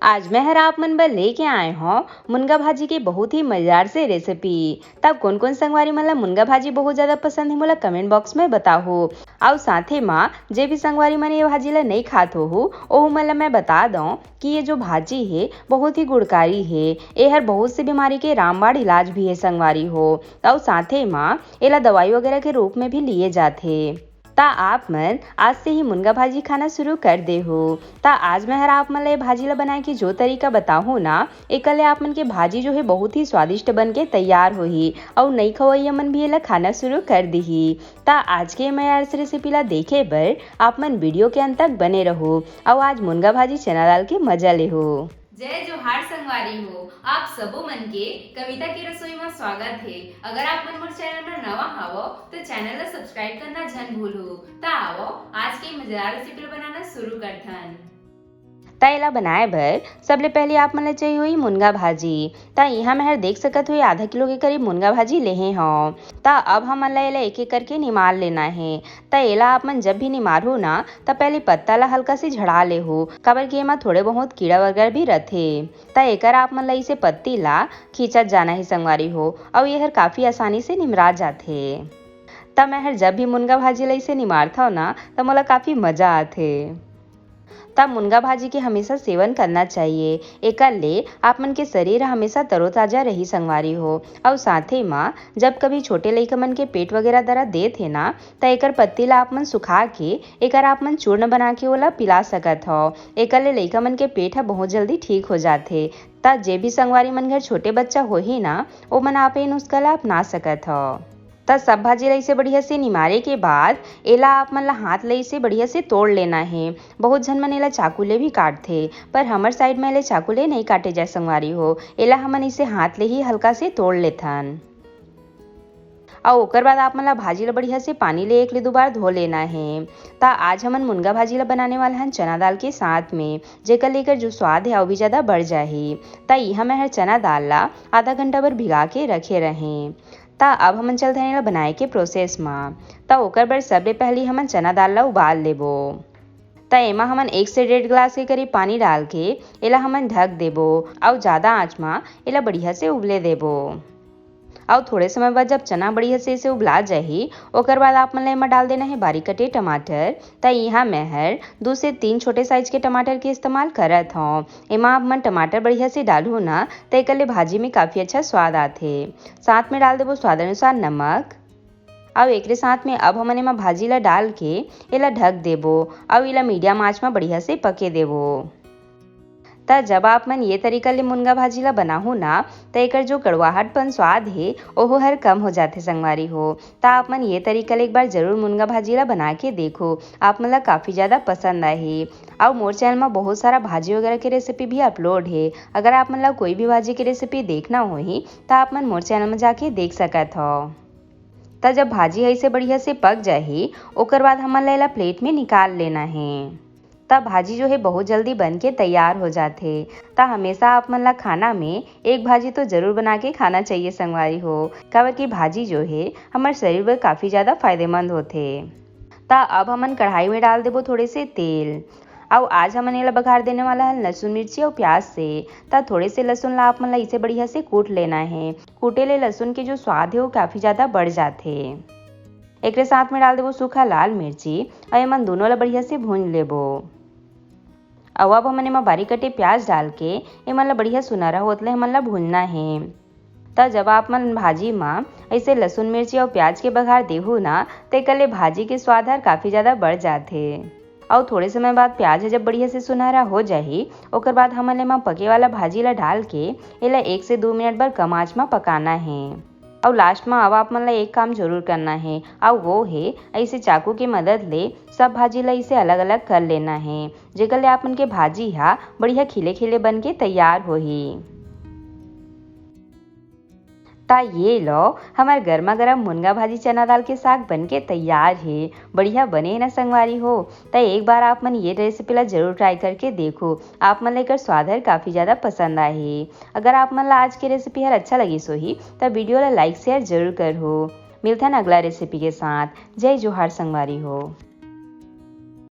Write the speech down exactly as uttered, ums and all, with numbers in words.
आज मैं हर आप मन बर लेके आए हौं मुनगा भाजी के बहुत ही मजेदार से रेसिपी। तब कोन कोन संगवारी मन ला मुनगा भाजी बहुत ज्यादा पसंद हे, मोला कमेंट बॉक्स में बताहू। अउ साथे मा जे भी संगवारी मन ये भाजी ला नइ खात होहू, ओहू मन ला मैं बता दौं कि ये जो भाजी हे बहुत ही गुणकारी हे। एहर बहुत से बीमारी के रामबाण इलाज भी हे संगवारी हो। अउ साथे मा एला दवाई वगैरह के रूप में भी लिए जाथे। त आप मन आज से ही मुनगा भाजी खाना शुरू कर देहू। त आज मैं हर आप मन ला ये भाजी ला बनाए के जो तरीका बताहूँ ना, एकर ले आप मन के भाजी जो हे बहुत ही स्वादिष्ट बन के तैयार होही अउ नई खवैया मन भी एला खाना शुरू कर दिही। त आज के मैं इस रेसिपी ला देखे बर आप मन वीडियो के अंत तक बने रहू अउ आज मुनगा भाजी चना दाल के मजा लेहू। जय जोहार संगवारी हो, आप सबो मन के कविता के रसोई में स्वागत हे। अगर आप मन मोर चैनल में नवा हावो तो चैनल ला सब्सक्राइब करना झन भूलहू। त आवो आज के मजेदार रेसिपी ला बनाना शुरू करथन। त एला बनाए बर सबले पहले आप मन ला चाहिए होही मुनगा भाजी। त इहाँ मैं हर देख सकत हो आधा किलो के करीब मुनगा भाजी लेहे हौं। त अब हमन ला एला एक एक करके निमार लेना हे। त एला आप मन जब भी निमारहू ना, त पहले पत्ता ला हल्का से झड़ा लेहू, काबर कि एमा थोड़े बहुत कीड़ा वगैरह भी रथे। त एकर आप मन ला इसे पत्ती ला खींचत जाना हे संगवारी हो, अउ ये हर काफी आसानी से निमरा जाथे। त मैं हर जब भी मुनगा भाजी ला इसे निमारथव ना, त मोला काफी मजा आथे। त मुनगा भाजी के हमेशा सेवन करना चाहिए। एकर ले आप मन के शरीर ह हमेशा तरोताजा रही संगवारी हो। अउ साथे म जब कभी छोटे लइका मन के पेट वगैरह दर्द देत हे ना, त एकर पत्ती ला आप मन सुखा के एकर आप मन चूर्ण बना के ओला पिला सकत हव। एकर ले लइका मन के पेट ह बहुत जल्दी ठीक हो जाथे। त जे भी संगवारी मन घर छोटे बच्चा होही ना, ओमन आप ए नुस्खा ला अपना सकत हव। त सब भाजी ला इसे बढ़िया से निमारे के बाद एला आप मन ला हाथ ले इसे बढ़िया से तोड़ लेना हे। बहुत झन मन एला चाकू ले भी काटथे, पर हमर साइड में एला चाकू ले नइ काटे जाए संगवारी हो। एला हमन इसे हाथ ले ही हल्का से तोड़ लेथन। अउ ओकर बाद आप मन ला भाजी ला बढ़िया से पानी ले एक ले दू बार धो लेना हे। त आज हमन मुनगा भाजी ला बनाने वाला हन चना दाल के साथ में, जेकर लेकर जो स्वाद हे अउ भी ज्यादा बढ़ जाही। त इहाँ मैं हर चना दाल ला आधा घंटा बर भिगा के रखे रहें। त अब हमन चलथन एला बनाए के प्रोसेस म। त ओकर बर सबले पहली हमन चना दाल ला उबाल लेबो। त एमा हमन एक से डेढ़ गिलास के करीब पानी डाल के एला हमन ढक देबो अउ ज्यादा आंच म एला बढ़िया से उबले देबो। अउ थोड़े समय बाद जब चना बढ़िया से इसे उबला जाही, ओकर बाद आप मन ला एमा डाल देना हे बारीक कटे टमाटर। त इहाँ मैं हर दू से तीन छोटे साइज के टमाटर के इस्तेमाल करत हौं। एमा आप मन टमाटर बढ़िया से डालहू ना, त एकर ले भाजी में काफी अच्छा स्वाद आथे। साथ में डाल देबो स्वाद अनुसार नमक। अउ एकरे साथ में अब हमन एमा भाजी ला डाल के एला ढक देबो अउ एला मीडियम आंच म बढ़िया से पके देबो। त जब आप मन ये तरीका ले मुनगा भाजी ला बनाहू ना, त एकर जो कड़वाहटपन स्वाद हे, ओहू हर कम हो जाथे संगवारी हो। त आप मन ये तरीका ले एक बार जरूर मुनगा भाजी ला बना के देखो, आप मन ला काफी ज्यादा पसंद आही। अउ मोर चैनल म बहुत सारा भाजी वगैरह के रेसिपी भी अपलोड हे। अगर आप मन ला कोई भी भाजी के रेसिपी देखना होही, त आप मन मोर चैनल म जाके देख सकत हव। त जब भाजी ह इसे बढ़िया से पक जाही, ओकर बाद हमन ला एला प्लेट में निकाल लेना हे। त भाजी जो हे बहुत जल्दी बन के तैयार हो जाथे। त हमेशा आप मन ला खाना में एक भाजी तो जरूर बना के खाना चाहिए संगवारी हो, काबर कि भाजी जो हे हमर शरीर बर काफी ज्यादा फायदेमंद होथे। त अब हमन कढ़ाई में डाल देबो थोड़े से तेल। अउ आज हमन एला बघार देने वाला हन लहसुन, मिर्ची अउ प्याज से। त थोड़े से लहसुन ला आप मन ला इसे बढ़िया से कूट लेना हे। कूटे ले लहसुन के जो स्वाद हे वो काफी ज्यादा बढ़ जाथे। एकरे साथ में डाल देबो सूखा लाल मिर्ची अउ एमन दोनों ला बढ़िया से भून लेबो। अउ अब हमन एमा बारीक कटे प्याज डाल के एमन ला बढ़िया सुनहरा होत ले हमन ला भूनना हे। त जब आप मन भाजी म ऐसे लहसुन, मिर्ची अउ प्याज के बघार देहू ना, त एकर ले भाजी के स्वाद हर काफी ज्यादा बढ़ जाथे। अउ थोड़े समय बाद प्याज ह जब बढ़िया से सुनहरा हो जाही, ओकर बाद हमन एमा पके वाला भाजी ला डाल के एला एक से दू मिनट बर कम आंच म पकाना हे। अउ लास्ट म अब आप मन ला एक काम जरूर करना हे, अउ वो हे ऐसे चाकू के मदद ले सब भाजी ला इसे अलग-अलग कर लेना हे, जेकर ले आप मन के भाजी हा बढ़िया खिले-खिले बन के तैयार होही। त ये लो, हमर गरमा-गरम मुनगा भाजी चना दाल के साग बन के तैयार हे। बढ़िया बने हे ना संगवारी हो? त एक बार आप मन ये रेसिपी ला जरूर ट्राई करके देखो, आप मन ला एकर स्वाद हर काफी ज्यादा पसंद आही। अगर आप मन ला आज के रेसिपी हर अच्छा लगिस होही, त वीडियो ला लाइक, शेयर जरूर करहू। मिलथन अगला रेसिपी के साथ। जय जोहार संगवारी हो।